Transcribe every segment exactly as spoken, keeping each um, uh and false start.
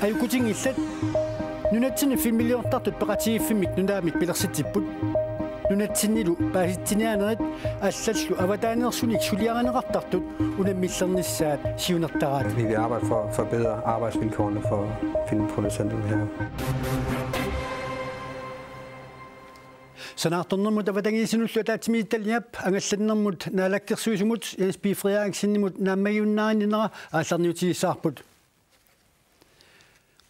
Ajukutinngillat, nunatsinni filmiliortartut peqatigiiffimmik nunaamik pilersitsipput. Nunatsinnilu paasitsiniaanerit allallu avataaneersunik suliarineqartartut unammillernissaat siunertaraat. Vi vil arbejde for at forbedre arbejdsvilkårene for filmproducenterne her. Sanaartornermut avatangiisinullu ataatsimiititaliap angallannermut naalakkersuisumut Jens B. Frederiksenimut naammagiunnaarinninera aallarniutigissavarput.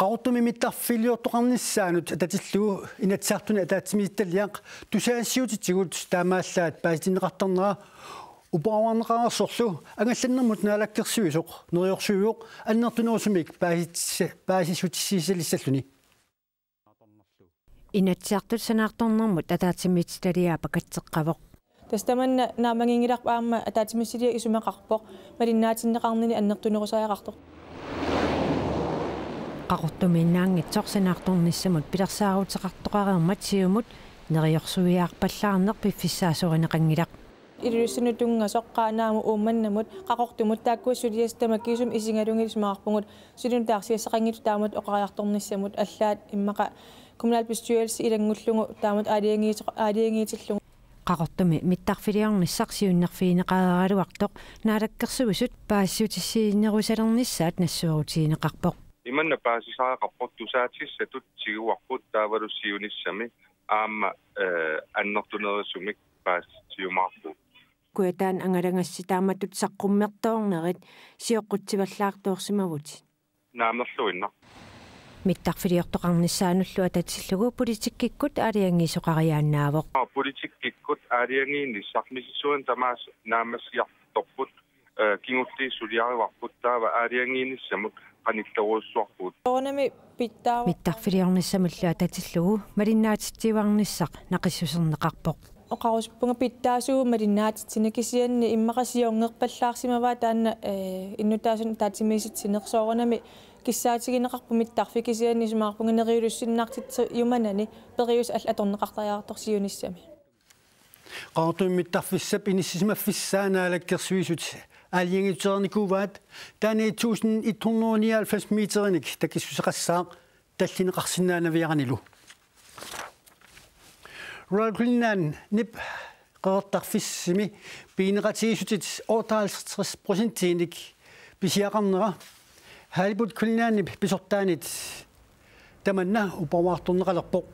Qaqortumi mittarfiliortoqarnissaanut atatillugu Inatsisartuni ataatsimiititaliaq tusagassiuutitigut taamaallaat paasitinneqartarnera uparuarneqareersorlu angallannermut naalakkersuisoq neriorsuivoq annertunerusumik paasit-, paasissutissiisalissalluni. Inatsisartut sanaartornermut ataatsimiititaliaap akatseqqavoq. Tassa tamanna naammaginngilarput aamma ataatsimiititaliaq isumaqarpoq malinnaatinneqarnini annertunerusariaqartoq. Qaqortumiinnaanngitsoq sanaartornissamut pilersaaruteqartoqareermat siumut neriorsuiarpallaarneq piffissaasorinneqanngilaq. Ilulissanut tunngasoq Qaanaamut, Uummannamut, Qaqortumut taakku suliassat tamakkiisumik isigalugit isumaqarpugut, suli nutaarsiassaqanngitsut taamatut oqariartornissamut, allaat immaqa kommunalbestyrelse ilanngullugu taamatut aalajangiit-, aalajangiitillugu. Qaqortumi mittarfiliornissaq siunnerfigineqareeraluartoq naalakkersuisut paasissutissiinerusalernissaat nassuerutigineqarpoq. Imanna paasisariaqarpoq, tusaatissatut tiguarput taavalu siunissami aamma, eh, annertunerusumik paasitsiumaarpugut. Kujataani angalagassat taamatut saqqummertoornerit sioqqutsivallaartoorsimavutit. Naamerluinnaq. Mittarfiliortoqarnissaanullu atatillugu politikkikkut aalajangiisoqariaannaavoq. Politikkikkut aalajangiinissaq misissuineq tamaasa naammassiartorput, eh, kingulliit suliarivarput, taava aalajangiinissamut qanillerujussuarpugut. Soorunami pitsaava- Mittarfiliornissamullu atatillugu malinnaatitsiuarnissaq naqissuserneqarpoq. Oqarusuppunga pitsaasuuvoq malinnaatitsineq, kisianni immaqa siornerpallaarsimavaa taanna, eh, innuttaasunut ataatsimiisitsineq, soorunami kissaatigineqarpoq mittarfik, kisianni isumaqarpunga neriulissinnartitsiumanani periuseq allat atorneqartariaqartoq siunissami. Qaqortumi mittarfissap inissisimaffissaa naalakkersuisut aalajangiutereernikuuaat, taanna et tusind et hundrede nioghalvfems meterinik takissuseqassaaq tallineqarsinnaanaviaranilu. Royal Greenlandip Qeqertarfissami pigineqatigiissutit otteoghalvtreds procentiinik pisiaqarnera Halibut Greenlandip pisortaanit tamanna uparuartorneqalerpoq.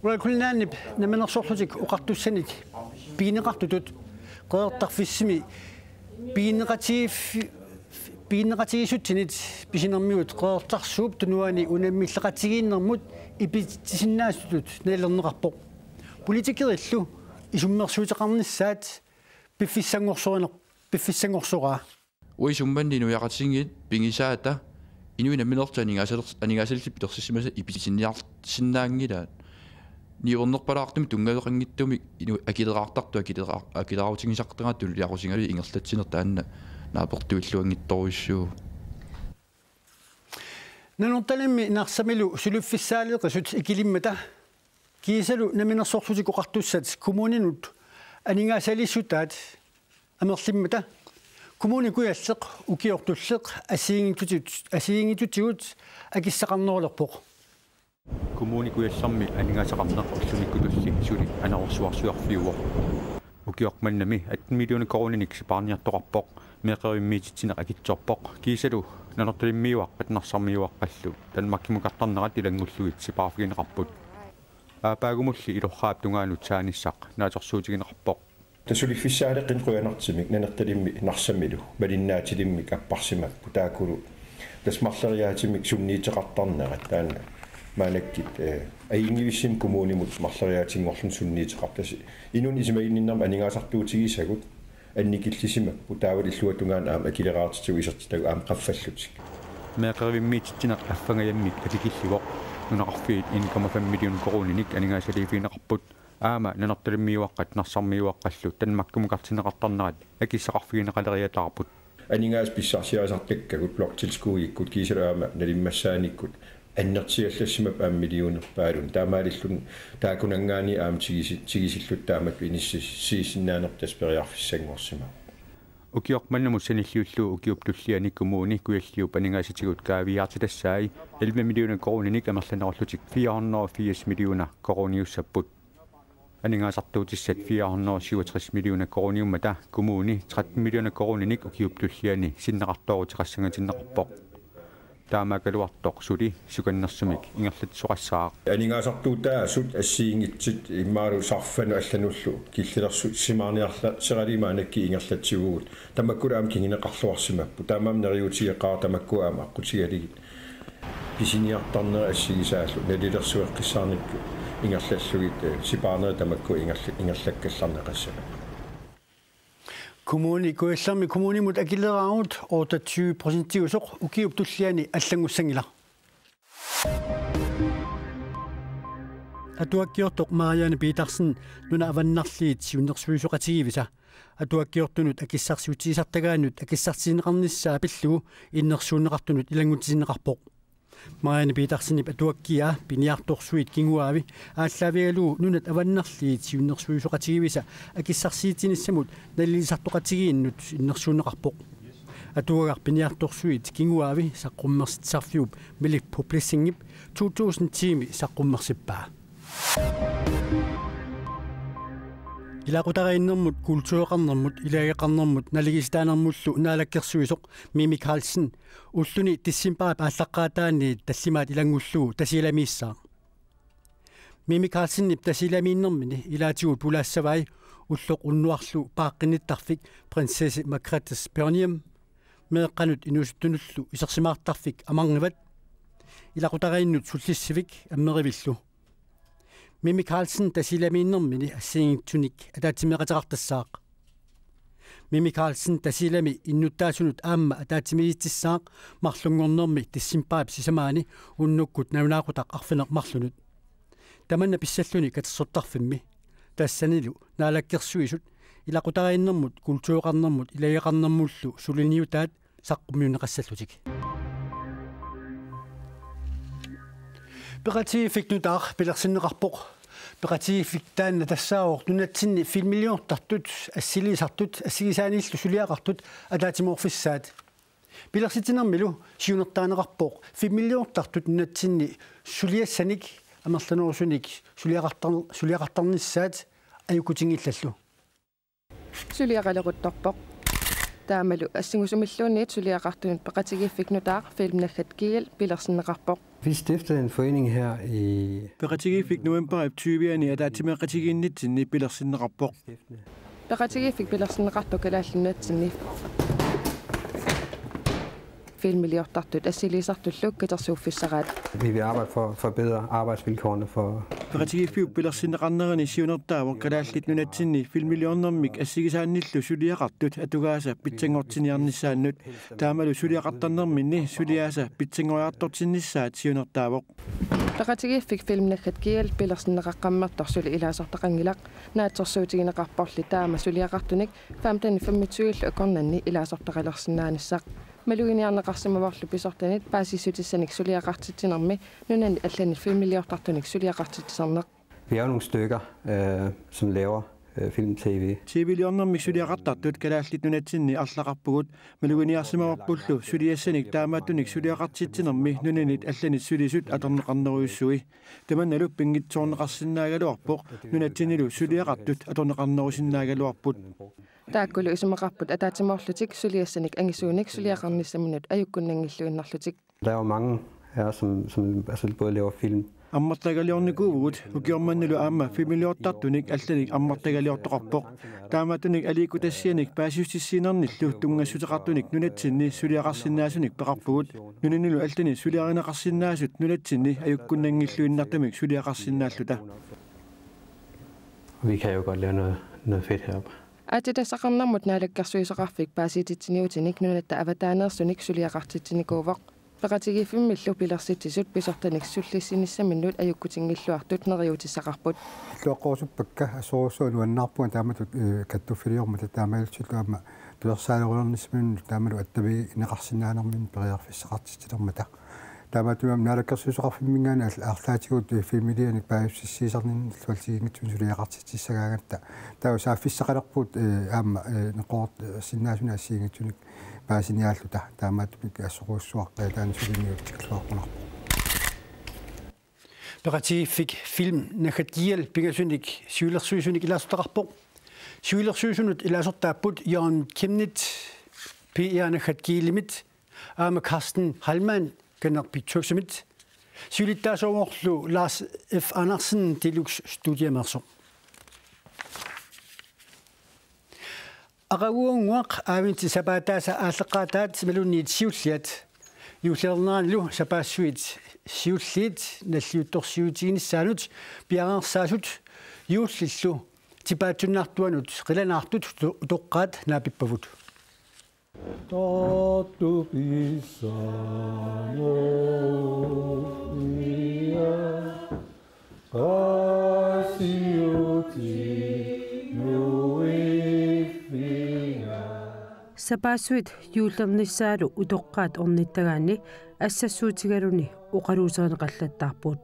Royal Greenlandip Namminersorlutik Oqartussanit pigineqartutut Qeqertarfissami pigineqatigiif-, pigineqatigiissutsinit pisinermigut Qeqertarsuup Tunuani unammilleqatigiinnermut ipitsisinnaasutut nalilerneqarpoq. Politikerillu isummersuuteqarnissaat piffissanngorsoriner-, piffissanngorsoraa. Uisummanni inuiaqatigiit pigisaata inuit nammineerlutik aningaasaler-, aningaasaliissutit pilersissimasat ipisinniarsinnaanngilaat. Niuernerpalaartumik tunngaveqanngitsumik inu-, akileraartartut akilera-, akileraarutigisartagaat tunuliaqusigalugit ingerlatsineq taanna naapertuilluanngitsorujussuuvoq. Nanortalimmi Narsamilu suliffissaaleqisut ikilimmata kiisalu Namminersorlutik Oqartussat kommuninut aningaasaliissutaat amerlimmata Kommune Kujalleq ukiortulleq assigiinngitsutitut, assigiinngitsutigut akissaqarnerulerpoq. Kommune Kujallermi aningaasaqarneq ullumikkutulli suli anorersuarsuarfiuvoq. Ukioq mannami atten millioner koruuninik sipaarniartoqarpoq, meeqqerivimmiititsineq akitsorpoq, kiisalu Nanortalimmiuaqqat Narsarmiuaqqallu Danmarkimukartarnerat ilanngullugit sipaarfigineqarput. Aappaagumulli ilorraap tungaanut saanissaq naatsorsuutigineqarpoq. Tassa suliffissaaleqineq qujanartumik Nanortalimmi Narsamilu malinnaatilimmik apparsimapput, taakkulu tassa marloriaatimik sunniuteqartarnerat taanna maannakkut, eh, ajunngivissumik kommunimut marloriaatinngorluni sunniuteqartarpoq. Tassa inunnut isumaginninnermut aningaasartuutigisagut annikillisimapput, taavalu illuatungaani aamma akileraartitsigut isertitagut aamma qaffallutik. Meeqqerivimmiititsineq affangajammik atikillivoq. Nunaqarfiit en komma fem million koruuninik aningaasaliiffigineqarput. Aamma Nanortalimmiuaqqat Narsarmiuaqqallu Danmarkimukartinneqartarnerat akissaqarfigineqaleriataarput. Aningaasat pissarsiarisartakkagut bloktilskudikkut kiisalu aamma nalimmassaanikkut annertusiallassimapput aamma millionerpaalunnik. Taamaalilluni taakkunanngaanniit aamma tigisi-, tigisilluta taamatut inississiissinnaanertut periarfissanngorsimavoq. Ukioq mannamut sanilliullugu ukiup tulliani kommuni Kujalliup aningaasatigut kaaviiaartitassai elleve millioner koruuninik amerlanerullutik fire hundrede og firs millioner koruuniussapput. Aningaasartuutissat fire hundrede og syvogtres millioner koruuniummata kommuni tretten millioner koruuninik ukiup tulliani sinneqartooruteqassangatinneqarpoq. Taamaakkaluartoq suli sukannersumik ingerlatsisoqassaaq. Aningaasartuutaasut assigiinngitsut imaluunniit sarfanut allanullu killilersuissimaarniarluta seralimaanakkut ingerlatsigugut. Tamakkulu aamma kinguneqarluarsimapput. Taamaammat neriuutigeqaara tamakku aamma aqqutigalugit. Pisiniartarnerit assigisaallu nalilersueqqissaarnikkut ingerlallugit, eh, sipaarnerit tamakku ingerla-, ingerlakkallarneqassapput. Kommune Kujallermi kommunimut akileraarut otteogtyve procentiusoq ukiup tulliani allanngussanngilaq. Atuakkiortoq Marianne Petersen Nunat Avannarliit Siunnersuisoqatigiivisa atuakkiortunut akissarsiutigisartagaannut akissarsiineqarnissaa pillugu innersuunneqartunut ilanngutinneqarpoq. Marianne Petersenip atuakkiaa piniartorsuit kinguaavi aallaavigalugu Nunat Avannarliit Siunnersuisoqatigiivisa akissarsiitinissamut nalilisartoqatigiinnut innersuunneqarpoq. Atuagaq piniartorsuit kinguaavi saqqummersitsisarfiup Melippo Blessingip to tusind tiimi saqqummersippaa. Ilaqutariinnermut, kultureqarnermut, ilageqarnermut naligiissitaanermullu naalakkersuisoq Mimi Karlsen ulluni decembarip aallaqqaataani tallimaat ilanngullugu Tasiilamiissaaq. Mimi Karlsenip Tasiilamiinnermini ilaatigut pulaassavai ulloq unnuarlu paaqqinnittarfik Prinsesse Margrethes Børnehjem, meeqqanut inuusuttunullu isersimaartarfik Amarngivat, ilaqutariinnut sullissivik Ammerivillu. Mimi Karlsen Tasiilamiinnermini assigiinngitsunik ataatsimeeqateqartassaaq. Mimi Karlsen Tasiilami innuttaasunut aamma ataatsimiititsissaaq marlunngornermi decembarip sisamaani unnukkut nalunaaqutaq arfineq-marlunut. Tamanna pissalluni katersortarfimmi. Tassanilu naalakkersuisut ilaqutariinnermut, kultureqarnermut, ilageqarnermullu suliniutaat saqqummiunneqassallutik. Peqatigiiffik nutaaq pilersinneqarpoq. Peqatigiiffik taanna tassaavoq nunatsinni filmiliortartut, assiliisartut, assigisaanillu suliaqartut ataatsimoorfissaat. Pilersitsinermilu siunertarineqarpoq filmiliortartut nunatsinni suliassanik amerlanerusunik suliaqartar-, suliaqartarnissaat ajukkutinngillallu. Suliaqaleruttorpoq. Taamalu assingusumilluunniit suliaqartunut peqatigiiffik nutaaq Filmnaggat G L pilersinneqarpoq. Vi stiftede en forening her i Peqatigiiffik novembarip tyve-ani ataatsimeeqatigiinnitsinni pilersinneqarpoq. Peqatigiiffik pilersinneqartoq Kalaallit Nunatsinni filmiliortartut assiliisartullu katersuuffissaraat. Vi vil arbejde for at forbedre arbejdsvilkårene for Peqatigiiffiup pilersinneqarnerani siunertaavoq Kalaallit Nunatsinni filmiliornermik assigisaannillu suliaqartut atugaasa pitsanngortinniarnissaannut. Taamalu suliaqartarnerminni suliaasa pitsanngoriartortinnissaat siunertaavoq. Peqatigiiffik Filmnaggat G L pilersinneqaqqammertoq suli ilaasortaqanngilaq. Naatsorsuutigineqarporli taama suliaqartunik femten femogtyve-llu akornanni ilaasortaqalersinnaanissaq. Maluginiarneqarsimavorlu pisortanit paasissutissanik suliaqartitsinermi nunanit allanit filmiliortartunik suliaqartitsisarneq. Vi er jo nogle stykker, øh, som laver, øh, film-tv. T V-liornermik suliaqartartut Kalaallit Nunatsinni arlaqarpugut, maluginiarsimavarpullu suliassanik taamaattunik suliaqartitsinermi nunanit allanit sulisut atorneqarnerujussui. Tamannalu pinngitsoorneqarsinnaagaluarpoq, nunatsinnilu suliaqartut atorneqarnerusinnaagaluarput. Taakkulu isumaqarput ataatsimoorlutik suliassanik angisuunik suliaqarnissaminut ajukkunnanngilluinnarlutik. Der er jo mange af os, som, som altså både laver film. Ammartagaliornikuuvugut, ukioq mannalu aamma filmiliortartunik allanik ammartagaliortoqarpoq. Taamaattunik aliikkutassianik paasissutissiinnarnillu tunngassuteqartunik nunatsinni suliaqarsinnaasunik peqarpugut. Nunannilu allanit suliarineqarsinnaasut nunatsinni ajukkunnanngilluinnartumik suliaqarsinnaalluta. Vi kan jo godt lave noget, noget fedt heroppe. Aatsitassaqarnermut naalakkersuisoqarfik paasititsiniutinik nunatta avataaneersunik suliaqartitsinikuuvoq. Peqatigiiffimmillu pilersitsisut pisortanik sullissinissaminnut ajukkutinngilluartut neriuutissaqarput. Illuaqqorusuppakka assorujussuaq nuannaarpunga taamatut, eh, kattuffiliormata taamaalillutillu aamma pilersaalerulernissaminut taamalu attavigineqarsinnaanermini periarfissaqartitsilermata. Taamaattumik Naalakkersuisoqarfimminngaanniit arlaatigut filmilianik paasissutissiisarninni illuatsigiinngitsunik suliaqartitsissagaangatta. Taava saaffissaqalerpugut, eh, aamma, eh, neqoorsinnaasunik assigiinngitsunik paasiniaalluta. Taamaattumik assorujussuaq, eh, taanna suliniutikilluaqqunaarpoq. Peqatigiiffik Film Nakhad Giel pingasunik siulersuisunik ilaasortaqarpoq. Siulersuisunut ilaasortaapput Jørgen Chemnitz, P R Nakhad Gielimit, aamma Carsten Heilmann, Kanneq Picturesimit, siulittaasuuvorlu Lars F. Andersen, Deluxe Studiameersoq. Aqaguagunnguaq A-Vinci sapaataasa aalleqqaataat imaluunniit siulliat. Juullilerneranilu sapaassuit siulliit nalliuttorsiutiginissaannut piareersaasut juullillu tipaatsunnaartuanut qilanaartut utoqqaat naapippagut. Sapaassuit juullernissaalu utoqqaat ornittagaanni assassuutigaluni oqaluuserineqallattaarput.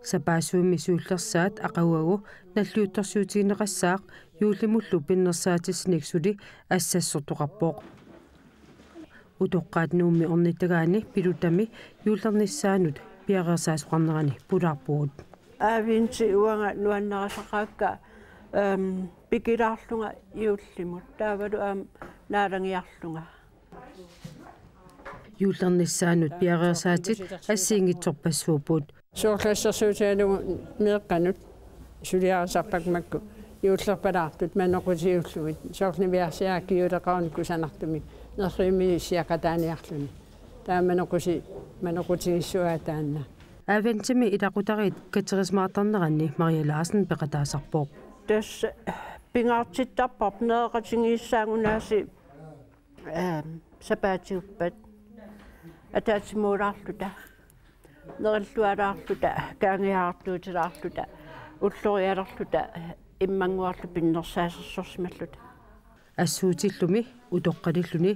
Sapaassuimmi siullersaat aqaguagu nalliuttorsiutigineqassaaq juullimullu pinnersaatissinik suli assassortoqarpoq. Utoqqaat Nuummi ornittagaanni Pilutami juullernissaanut piareersaasoqarnerani pulaarpugut. A-Vinci uanga nuannarisaqaakka, ehm, pikilaarlunga juullimut. Taavalu aamma naalagiarlunga. Juullernissaanut piareersaatit assigiinngitsorpassuupput. Soorlu assersuutigalugu meeqqanut suliarisarpakka makku juullerpalaartut manoqutigiullugit. Soorlu niviarsiaakkiuleqaruni kusanartumik nerrivimmi issiaqataaniarluni. Taava manoquti-, manoqutigissuaa taanna. A-Vincimi ilaqutariit katerisimaartarneranni Maria Larsen peqataasarpoq. Tassa pingaartittarparput nereqatigiissaanngunaasiit, ehm, sapaatiguppat ataatsimoolaarluta, nerillualaarluta, kaangiaartuutilaarluta, ullorialaarluta, immannguarlu pinnersaasersorsimalluta. Assuutillumi utoqqalilluni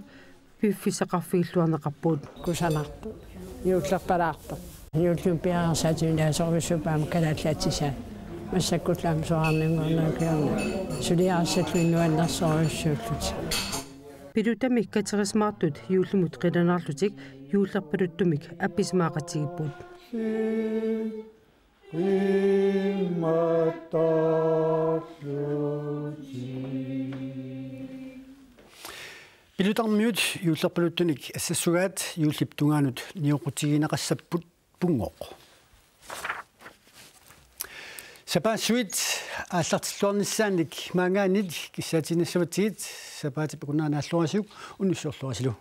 piffissaqarfigilluarneqarput. Kusanartoq. Juullerpalaartoq. Juullimi piareersaatigut ilaasorujussuupput aamma kalaallit atisaat. Massakkullu aamma soraarnanngornerup kingorna suliarissallugit nuannersorujussuullutik. Pilutami katerisimaartut juullimut qilanaarlutik juullerpaluttumik appisimaaqatigiipput. Pilutarmiut juullerpaluttunik assassugaat juullip tungaanut nioqqutigineqassapput punngooq. Sapaassuit aallartilluarnissaannik maanngaanniit kissaatiinnassavatigit, sapaatip akunnerani naalluarisiuk, unnussiorluarisilu.